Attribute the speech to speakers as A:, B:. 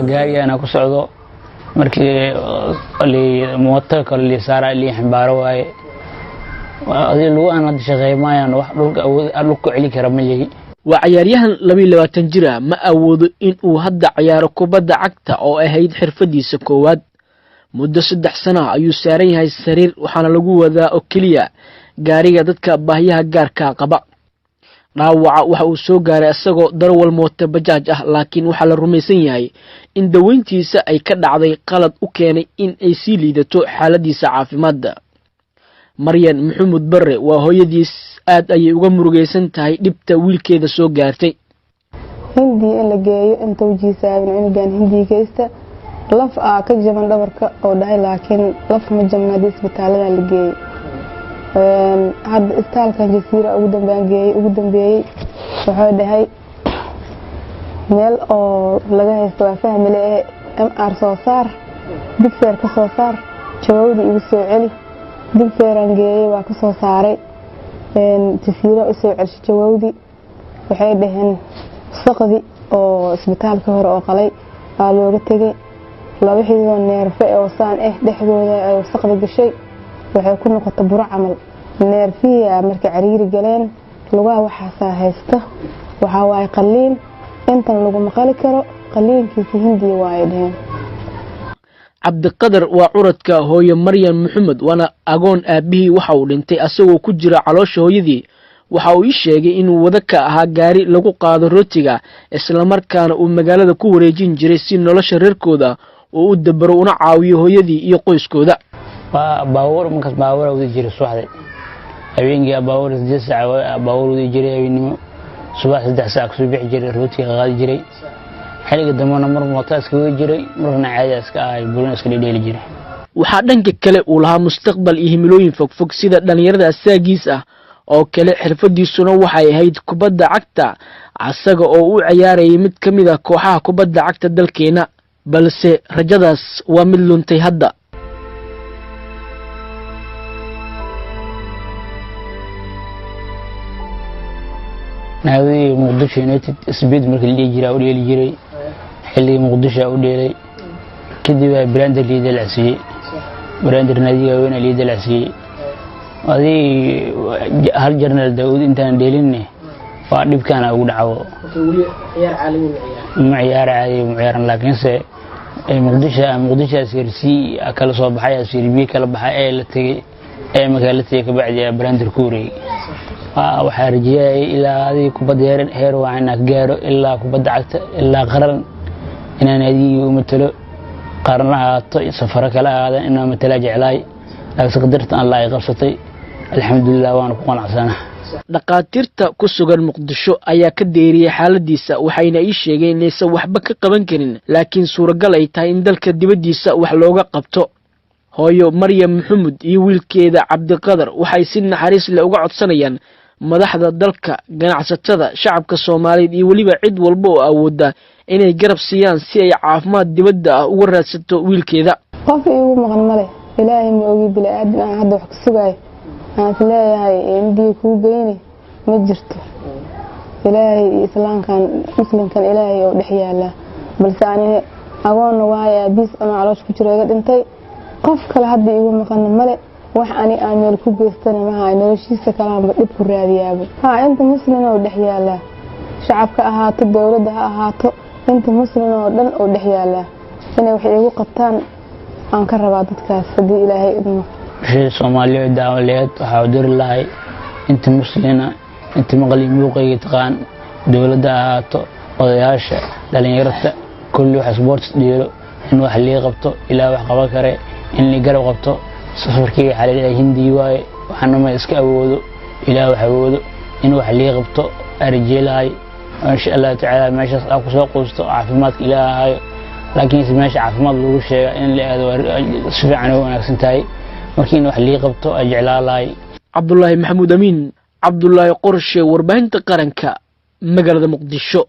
A: Gaarigaana ku socdo markii mooto kale lii saaraa, lii xambaaro waaye. Adii lagu aan hadda shaqeey maayaan, wax dhulka awood dhulka ku celi kara ma lihi.
B: Waa cayaaryahan 22 jir ah. Ma awoodo in uu hadda cayaaro kubadda cagta oo ahayd xirfadiisa koowaad. Muddo 3 sana ayuu saaran yahay sariir, waxaana lagu wadaa oo keliya gaariga dadka baahiyaha gaarka qaba. Dhaawaca waxa uu soo gaaray isagoo darawal mooto bajaaj ah, laakiin waxaa la rumaysan yahay in daweyntiisa ay ka dhacday qalad u keenay in ay sii liidato xaaladiisa caafimaadda. Maryan Maxamuud Barre waa hooyadiis. Aad ayay uga murugaysan tahay dhibta wiilkeeda soo gaartay.
C: Hindiya in la geeyo inta wajiisaabin cunugan Hindiya geysta, laf aa ka jaban dhabarka oo dhahay, laakiin laf ma jabna. Haddii isbitaalada la geeyey, hadda isbitaalkan Jasiira ugu dambaan geeyey, ugu dambeeyey wuxuu dhahay meel oo laga haysto waa fahmile ee MR soo saar, digseer ka soo saar, jawaabdii igu soo celi. Digseeraan geeyey, waa ka soo saaray, Jasiira usoo celshay jawaabdii. Waxay dhaheen saqdi oo isbitaalka hore oo qalay waa looga tegay, laba xididoo neerfe oo saan ah dhexdooda ay wasaqda gashay, waxay ku noqotay buro camal. Neerfihii markay cariiri galeen lugaha, waxaasaa haysta. Waxaa waaye qaliin intan laguma qali karo, qaliinkiisa Hindiya waaye dheheen.
B: Cabdiqadar waa curadka hooyo Maryam Maxamed, waana agoon. Aabbihii waxa uu dhintay asagoo ku jira caloosha hooyadii. Waxa uu ii sheegay inuu wada ka ahaa gaari lagu qaado rootiga, islamarkaana uu magaalada ku wareejin jiray si nolosha reerkooda uu u dabaro una caawiyo hooyadii iyo qoyskooda.
A: Baabuur markaas baabuur wadi jiray subaxdii, habeenkii baabuur 8 saac baabuur wadi jiray habeennimo, subax 3 saac kasoo bixi jiray, rootiga qaadi jiray. Xilliga dambena mar mootaa iska wadi jiray, marna caadi iska ahay, burin iska dhedheeli jiray.
B: Waxaa dhanka kale uu lahaa mustaqbal iyo himilooyin fogfog sida dhallinyarada asaagiis ah oo kale. Xirfadiisuna waxay ahayd kubadda cagta, asaga oo u ciyaarayay mid ka mid ah kooxaha kubadda cagta dalkeena, balse rajadaas waa mid luntay hadda.
A: Naadadii Muqdisho United Speed markii la dhihi jiraa u dheeli jiray, xilligii Muqdisho u dheelay. Kadib Brander lii dalacsiiyey, Brander naadiga weyn lii dalacsiiyey. Adii hal Jarnaal Daawud intaan dheelinne waa dhibkaana ugu dhaco. Ma ciyaar caadi ma ciyaaran, laakiinse Muqdisho Serie C kala soo baxay, Serie B kala baxay ee la tegey ee markaa la tegey kabacdi Brander ku wareegay. Waxaa rajeyayay ilaa adii kubadda heer waa inaan ka gaaro, ilaa kubadda cagta, ilaa qaran inaan nadigii u matalo, qaran ahaato, safaro kale ahaadaan, inaan matalaa jeclaay, laakiinse qadarta Allah ay qabsatay. Alxamdulilah, waana ku qanacsanaa.
B: Dhakhaatiirta ku sugan Muqdisho ayaa ka deeriyey xaaladiisa, waxayna ii sheegeen inaysan waxba ka qaban karin, laakiin suuragal ay tahay in dalka dibaddiisa wax looga qabto. Hooyo Maryam Maxamuud iyo wiilkeeda Cabdiqadar waxay si naxariis leh uga codsanayaan madaxda dalka, ganacsatada, shacabka Soomaaliyeed iyo weliba cid walba oo awoodda inay garab siiyaan si ay caafimaad dibadda ah uga raadsato wiilkeeda.
C: Qof iigu maqan male, Ilaahay ma ogi. Bili-aadan aan hadda wax ka sugaayo aan is leeyahay Indiya kuu geyni ma jirto. Ilaahay iyo islaamkan muslimkan Ilaahay oo dhex yaala, balse ani agoonna waayo, aabiis anoo caloosha ku jiro iga dhintay. Qof kale hadda iigu maqana male. Wax ani aan meel ku geystana maha, noloshiisa kalaanba dhib ku raadiyaaba. Haa, inta muslim oo dhex yaalaa, shacabka ahaato, dowladda ha ahaato, inta muslim oo dhan oo dhex yaalaa inay wax iigu qabtaan aan ka rabaa dadkaas haddii Ilaahay idmo.
A: Bulshada Soomaaliyeed daawaleed waxaa u diri lahay, inta muslina, inta maqli muuqayga taqaan, dowladda ahaato, odayaasha, dhalinyarta, kulli wax sports dheelo, in wax lii qabto. Ilaa wax qaban kare in lii garab qabto. Safarkii xalay Hindi waaye, waxaana ma iska awoodo, Ilaa wax awoodo in wax lii qabto arjeelahay, insha Allah tacaala. Meeshaas aa kusoo quusto caafimaadka Ilaahayo, laakiinse meesha caafimaad lagu sheega in la aado si fiican u wanaagsan tahay. Markii in wax lii qabto ay jeclaa lahay.
B: Cabdulaahi Maxamuud Amiin, Cabdulaahi Qorshe, warbaahinta qaranka, magaalada Muqdisho.